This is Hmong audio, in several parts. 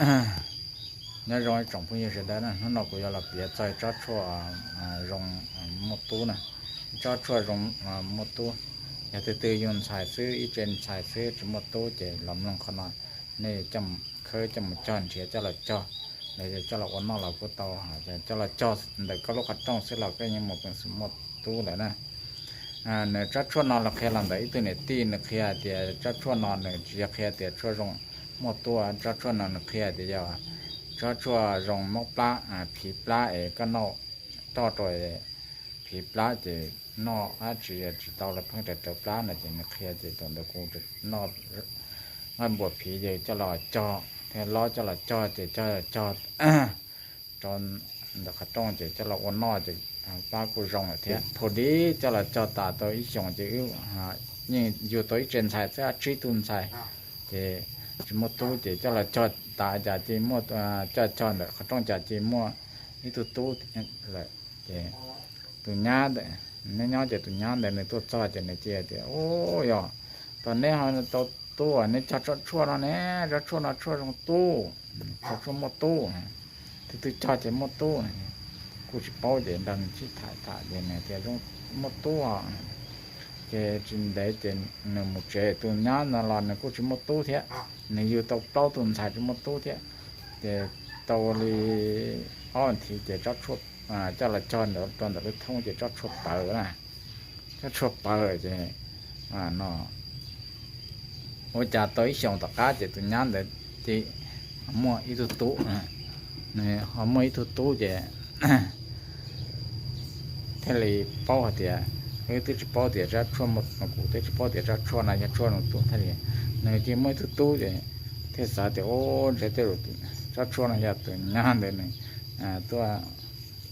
Nyob zoo ib tsoom phooj ywg sawv daws na, hnub no kuv yuav los piav txog tsob tshuaj zoo muaj tub na. Tsob tshuaj zoo muaj tub, yog tus twg yug ntxhais xwb, ib tse ntxhais xwb tsis muaj tub ces los mloog qhov no, nej khawb coj mus cog nrhiav coj los cog, los yog coj los ua noj los kuj tau, coj los cog ntawm koj lub qhov rooj xwb los koj yeej muaj peev xwm muaj tub lawm na. Nws tsob tshuaj no los qhia los ntawm ib tug niam tij, nws qhia hais tias tsob tshuaj no nws tsis yog qhia tias tshuaj zoo muaj tub, tsob tshuaj no nws qhia tias yog tsob tshuaj zoo mob plab, phiv plab es koj noj roj rau phiv plab ces noj dab tsi tsis tau los pheej raws plab no ces nws qhia ces thaum ntawd kuv noj nqaij npua phiv ces coj los cog thiab lob coj los cog ces cog cog rau ntawm qhov rooj ces coj los ua noj ces plab kuj zoo lawm thiab. Thaum dib coj los cog tas tau ib xyoos ces wb yeej yug tau ib tse ntxhais xwb, tsib tug ntxhais ces tsis muaj tub ces coj los cog tas cas cia li muaj, coj cog ntawm qhov rooj cas cia li muaj ib tug tub lawm. Ces tus nyab ntawd, neb nyob ces tus nyab ntawd nws tuaj txog ces nws cia tias, Ub, yog tau neb ho tau tub, neb cog tsob tshuaj no ne, tsob tshuaj no tshuaj zoo tub, tsob tshuaj muaj tub, tus twg cog ces muaj tub. Kuj tsis paub ces nrog nws sib tham tham ces nws tias muaj tub os. Ces tsis ntev ces nws mus tsev, tus nyab no los nws kuj tsis muaj tub thiab, nws yug tau plaub tus ntxhais tsis muaj tub thiab. Ces tau li ob vas thiv ces tsob tshuaj coj los cog ntawd rau ntawm lub thoob ces tsob tshuaj pawv na, tsob tshuaj pawv ces no ua cas tau ib xyoos tom qab ces tus nyab ntawd ces muaj ib tug tub, nws ho muaj ib tug tub ces thiaj li paub hais tias, wb twb tsis paub tias tsob tshuaj, kuv twb tsis paub tias tsob tshuaj no yog tshuaj zoo tub thiaj li, nws cia li muaj ib tug tub ces thiaj xav tias, Ub, ntshe tej zaum tsob tshuaj no yog tus nyab ntawd nws tuaj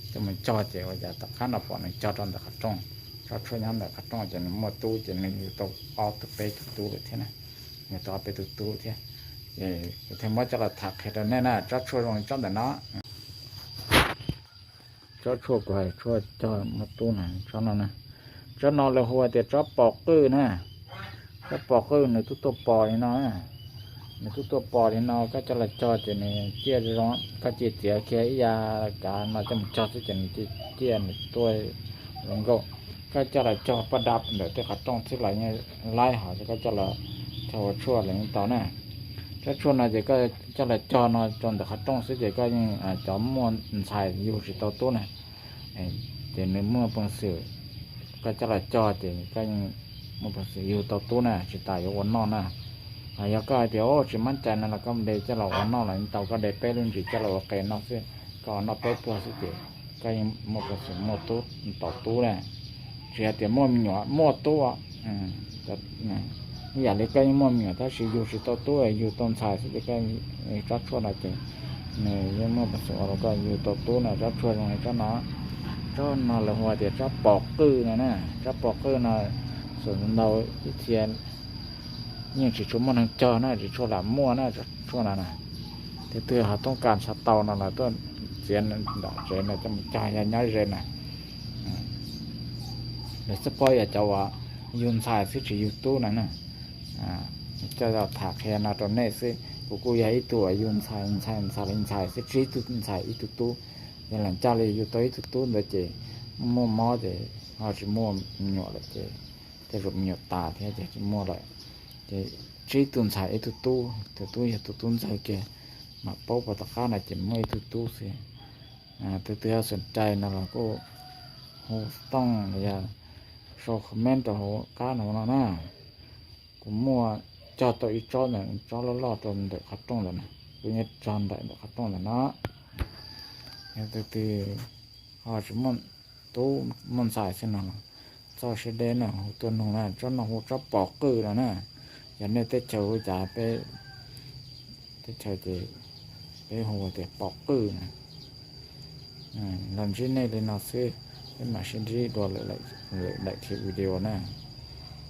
coj mus cog ces ua cas tom qab no pom nws cog rau ntawm qhov rooj, tsob tshuaj nyob ntawm qhov rooj ces nws muaj tub ces nws yug tau ob tug peb tug tub lawm thiab na, yug tau ob peb tug tub thiab. Ces kuv thiaj muab coj los tham qhia rau nej na, tsob tshuaj zoo li tsob ntawm no. Tsob tshuaj kuv hais tshuaj cog muaj tub na, tsob no na, tsob no lawv hu tias tsob pos qwj na. Tsob pos qwj nws twb tuaj pos li no, nws twb tuaj pos li no, koj coj los cog ces nws ciaj zoo, koj cia li txiav kiag ib yav kav no coj mus cog xwb ces nws ciaj nws tuaj zoo nkauj. Koj coj los cog paj dab ntawm tej qhov rooj xwb los yeej laib, ho koj coj los cog ua tshuaj los yeej tau na. Tsob tshuaj no ces koj coj los cog no rau ntawm qhov rooj xwb ces koj yeej, cov muaj ntxhais yug tsis tau tub na, ces nws muaj peev xwm, koj coj los cog ces koj yeej muaj peev xwm yug tau tub na, tsis tas yuav ua noj na. Yog koj hais tias tsis mab cai no los koj de coj los ua noj los yeej tau, koj de peb lub ntsis coj los ua qe noj xwb, koj ua noj peb pluag xwb ces koj yeej muaj peev xwm muaj tub, tau tub na. Tsis hais tias muaj me nyuam muaj tub, ib yam li koj yeej muaj me nyuam tab sis yug tsis tau tub, yug tau ntxhais xwb ces koj, tsob tshuaj no ces nws yeej muaj peev xwm ua rau koj yug tau tub na. Tsob tshuaj zoo li tsob no, tsob no lawv hu tias tsob pos qwj no na. Tsob pos qwj no xam ntau ib txhia yeej tsis tshua muaj neeg cog na, tsis tshua lam muaj na, tsob tshuaj no na. Tus twg ho toob kas xav tau no los tuaj txiav nram tsev no coj mus cog yog nyob ze na. Lawv txhaj paub yog cov uas yug ntxhais xwb tsis yug tub na na. Coj los tham qhia no rau nej xwb, kuv kuj yog ib tug uas yug ntxhais, ntxhais, ntxhais li ntxhais xwb, tsib tug ntxhais ib tug tub. Yog lam coj li yug tau ib tug tub ntawd ces muaj mob ces ho tsis muaj me nyuam lawm ces tej zaum me nyuam tas thiab ces tsis muaj lawm. Ces tsib tug ntxhais ib tug tub, tus tub yog tus tub ntxawg kiag, mam paub puas tom qab no ces muaj ib tug tub xwb. Tus twg ho xoom cai no los kuj hu tooj los yog sau comment rau hauv qab no no na. Kuv muaj cog tau ib tsob ntawm tsob loj loj rau ntawm qhov rooj ntawm no, kuv nyob tso ntawm ntawm qhov rooj ntawm no. Yog tus twg ho tsis muaj tub muaj ntxhais xwb no los txhob siab deb na, hu tuaj nug na, tsob no hu tsob pos qwj no na. Yog nej teb chaws hu cas peb teb chaws ces peb hu tias pos qwj na. Los ntsib nej li no xwb, peb mam sib ntsib dua lwm daim video na.